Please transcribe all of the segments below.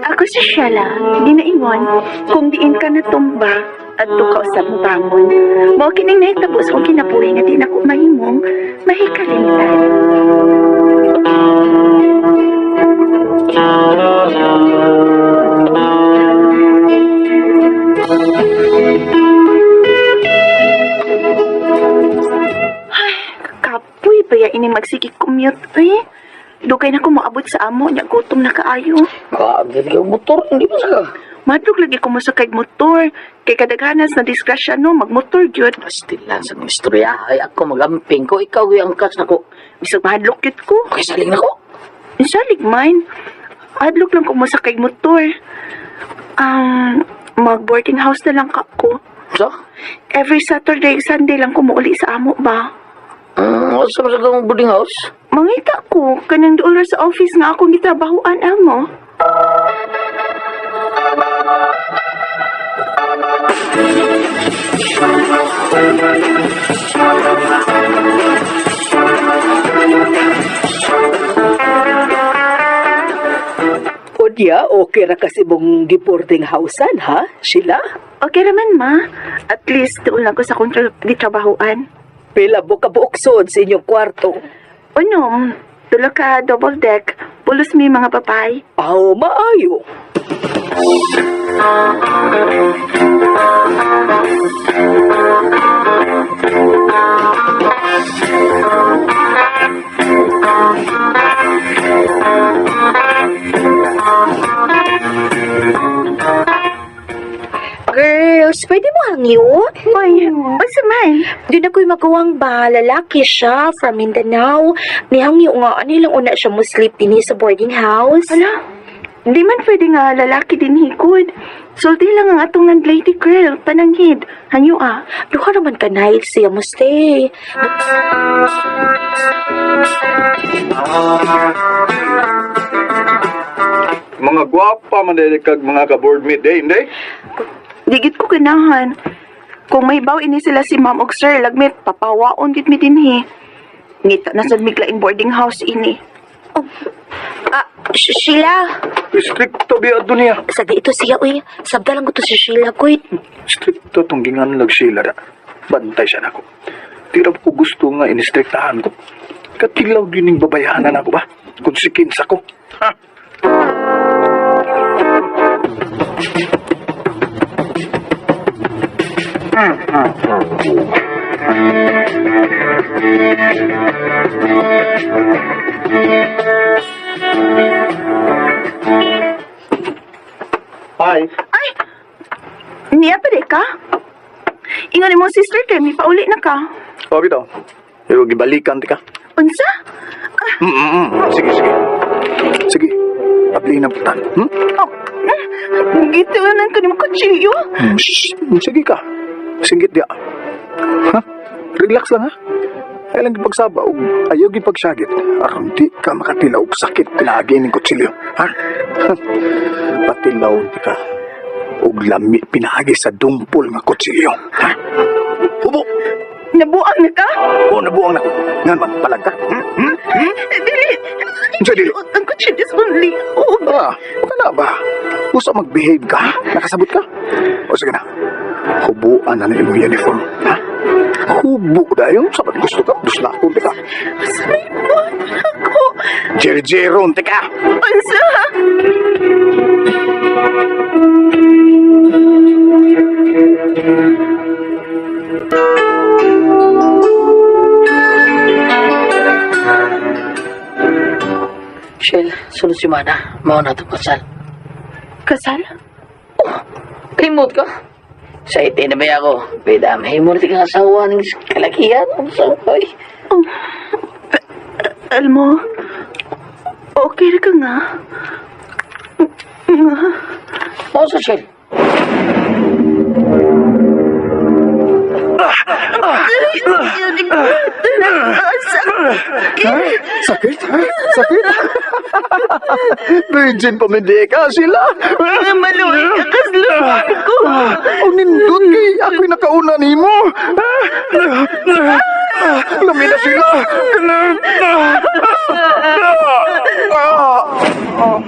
Ako si Shella, ginaingon, kung diin ka natumba, adto ka usab mobangon. Mao kining nahitabo sa akong kinabuhi nga di nako mahimong mahikalimtan. Ay, kapoy ba ya ining magsige commute eh? Dugay na ko moabot sa amo, nya gutom na kaayo. Kaagad ka motor, hindi ba sa Madlog lagi ko mosakay motor. Kay kadaghanas na disgrasya no, magmotor gyud. Pastil lang sa mga istorya. Ay, ako magamping ko. Ikaw yung angkas na ko. Bisag mahadlok gyud ko. Okay, saling na ko. Salig man. Adlok lang ko mosakay motor. Mag boarding house na lang ka ko. So? Every Saturday, Sunday lang ko muuli sa amo ba. Sa sa kang boarding house? Mangita ko kanang dool ra sa office nga akong gitrabahoan amo. Unya, okay ra kasi mong giboarding housean, ha? Sheila? Okay raman ma. At least dool lang ko sa akong gitrabahoan. Pila mo kabuoksod sa inyong kwarto. Unom, tulo ka double deck, pulos mi mga papay. Aw, maayo. Girls, pwede mo hangyo? Uy, unsa man? Doon ako'y magawang ba, lalaki siya from Mindanao. Nihangyo nga, ano lang una siya mo sleep din sa boarding house. Ala, di man pwede nga lalaki din hikod. Sulti lang ang atong landlady girl, pananghid. Hangyo ah. Duha naman ka night siya mo stay. Mga gwapa man dili kag mga ka-board mate, eh, hindi? Digit ko ganahan. Kung may baw ini sila si ma'am og sir, lagmit, papawaon gid mi dinhi. Ngita na sad miglaing boarding house ini. Ah, Sheila, Stricto biya dunya. sa di ito siya, uy. Sabda lang ko to si Sheila, kuy. Stricto tong ginganlag sila ra. Bantay siya nako. Di ra ko gusto nga inistriktahan ko. Katilaw din ning babayanan ako ba? Kung sikinsa ko. Ha? Hi. Ay! Niya pa di ka? Ingon mo sister kay mi pauli na ka. O, bitaw. Pero gibalikan ti ka. Unsa? Sige, sige. Sige. Abli na putan. Hmm? Oh, gituanan ko nimo kutsilyo. Hmm, shh, sige ka. Singgit dia. Ha? Relax lang ha. Ay lang gipagsaba og ayaw gipagsagit. Aron di ka makatilaw og sakit pinaagi ning kutsilyo. Ha? Patilaw di ka og lami pinaagi sa dumpol nga kutsilyo. Ha? Hubo. Nabuang na ka? O nabuang na ko. Ngan man palag ka. Hmm? Hmm? Hmm? Dili. Unsa dili? Ang kutsilyo sa liog. Ah, wala na ba? Usa mag-behave ka, ha? Nakasabot ka? O sige na. Hubuan na na imong uniform, ha? Hubo dayon sabat gusto ka, duslakon ka. Sa ako. Jerjeron ka. Unsa? Shell, sunod si Mana. Mao na itong kasal. Kasal? Kalimot ka? Sa iti na ba ako? Pwede, may mo na kang asawa ng kalakihan. Ang sawa, ay. Oh. Alam mo, okay ra ka nga. Nga. Mao sa Shell. Sakit? Ha? Sakit? Virgin pa man di ka sila. Maluwi ka kasluhan ko. O nindot kay ako'y nakauna nimo. Kami na sila! Kanang... Ah! Ah!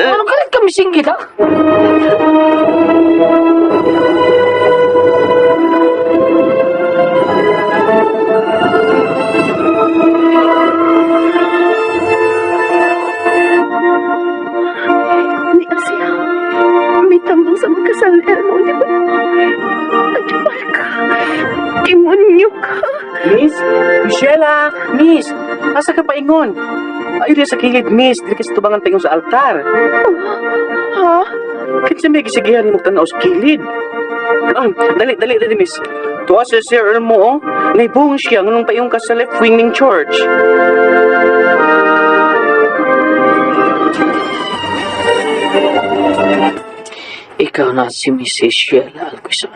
Ano kalit kami singgit, ha? Ni Asia, may tambong sa magkasal ni Elmo, di ba? At ka. Demonyo ka. Miss? Michelle, Miss! Asa ka paingon? Ayun sa kilid, Miss. Dili ka sa tubangan paingon sa altar. Ha? Kinsa may gisigihan mo tanaw sa kilid? Ah, dali, dali, dali, Miss. Tuwa sa Sir Elmo, oh. Naibong siya nganong paingon ka sa left wing ng church. Ikaw na si Mrs. Sheila Alquizar.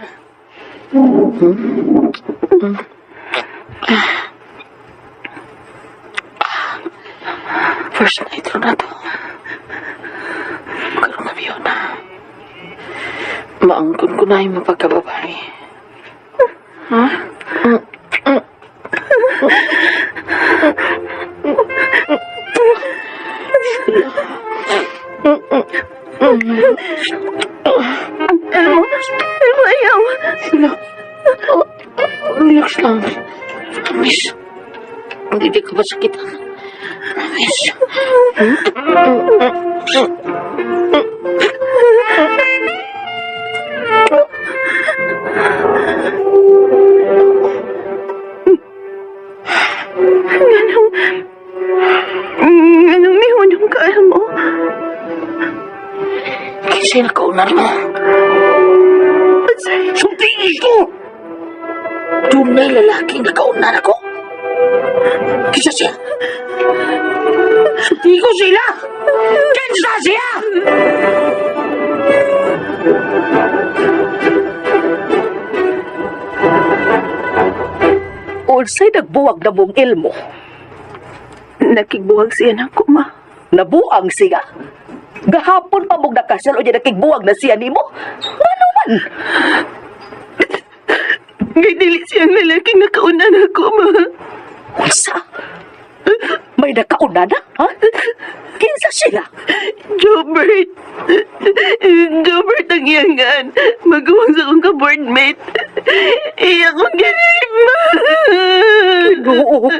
Hmm? Hmm? Ah. First night ro na to. Karong gabi yun na. Maangkon ko na yung mapagkababae. Ha? Elmo, Elmo, ayaw. Sheila. Oh, relax lang. Promise. Hindi ka masakitan. Promise. Anong, anong mihunong ka, Elmo? Kasi nakaunan mo. Unsay? Suntiin ko! Dunay lalaking nakaunan ako. Kinsa siya? Suntiin ko sila! Kinsa siya! Unsay nagbuwag na mong ilmo? Nakigbuwag siya na ako, ma. Nabuang siya. Gahapon pa mong nakasal o niya nakigbuwag na siya nimo? Ano man? Ngay dili siyang lalaking nakaunan ako, ma. Unsa? May nakauna na, ha? Kinsa sila? Jobert. Jobert ang iyangan. Maguwang sa akong ka-boardmate. Iya kong ganit, ma. Ginoo ko.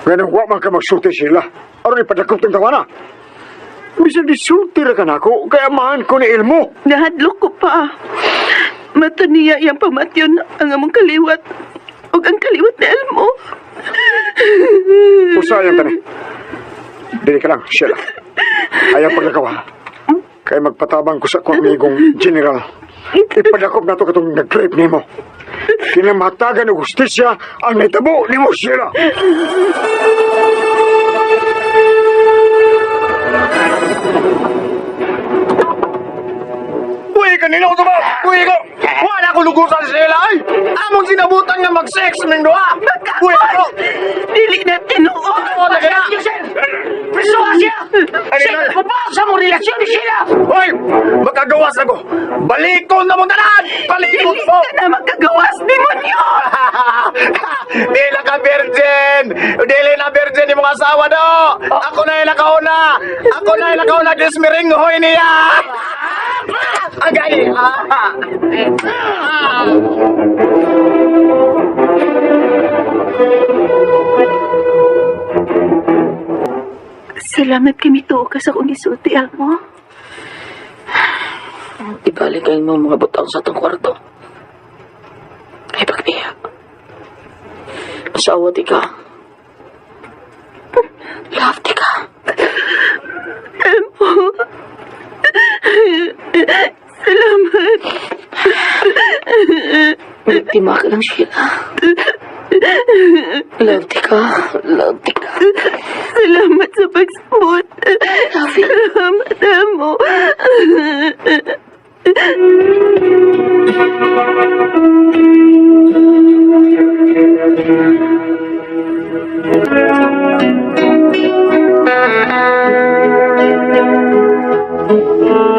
Ganun, wa man ka magsulti sila. Aron ipadakop tong tawana. Bisan disulti ra ka nako, kaya amahan ko ni Elmo. Nahadlok ko pa. Mata niya iyang pamatyon ang among kaliwat. Ug ang kaliwat ni Elmo. Usayang tani. Dili ka lang, Sheila. Ayaw paglakaw ha. Kaya magpatabang ko sa akong amigong general. Ipadakop na to katong nag-rape nimo. Kinamatagan og hustisya ang nahitabo nimo, Sheila. Uy, kanina ko ba? Uy, ko! Wala ko lugusan sila ay! Among sinabutan nga mag-sex ming duha! Uy, ko! Dili na tinuod. Wala ka na! Prisuha siya! Ay, Siya, mabasa mo relasyon ni Sheila! Uy! Makagawas ako! Balikon na mong tanan! Palikot Dili mo! ka na makagawas, demonyo! Di na ka virgin! Dili na virgin yung mga asawa do! Ako na yung nakauna! Ako na yung nakauna! Dismiringhoy niya! Agay! Ah! Salamat kami tuo ka sa akong gisulti, Elmo. Ibalik ang imong mga butang sa atong kwarto. Ay, pagbiya. Asawa di ka. Love di ka. Elmo. Salamat. Biktima ka lang, Sheila. Love di ka. Love di ka. Salamat sa pagsabot. Love you. Salamat, Elmo.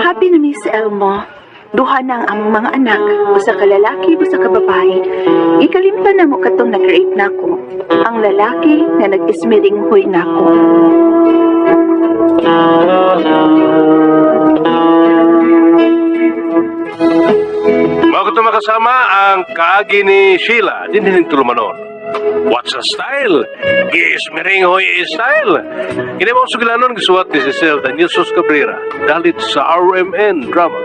Happy na mi si Elmo. Duha na ang among mga anak, usa ka lalaki, usa ka babae. Ikalimtan na mo katong nag-rape nako. Ang lalaki nga nag-ismiringhoy nako. Mao kato, makasama, ang kaagi ni Sheila din hining tulumanon. What's the style? Gismiringhoy style. Kini mo sugilanon gisuwat ni Cecil Daniel Sos Cabrera dalit sa RMN Drama.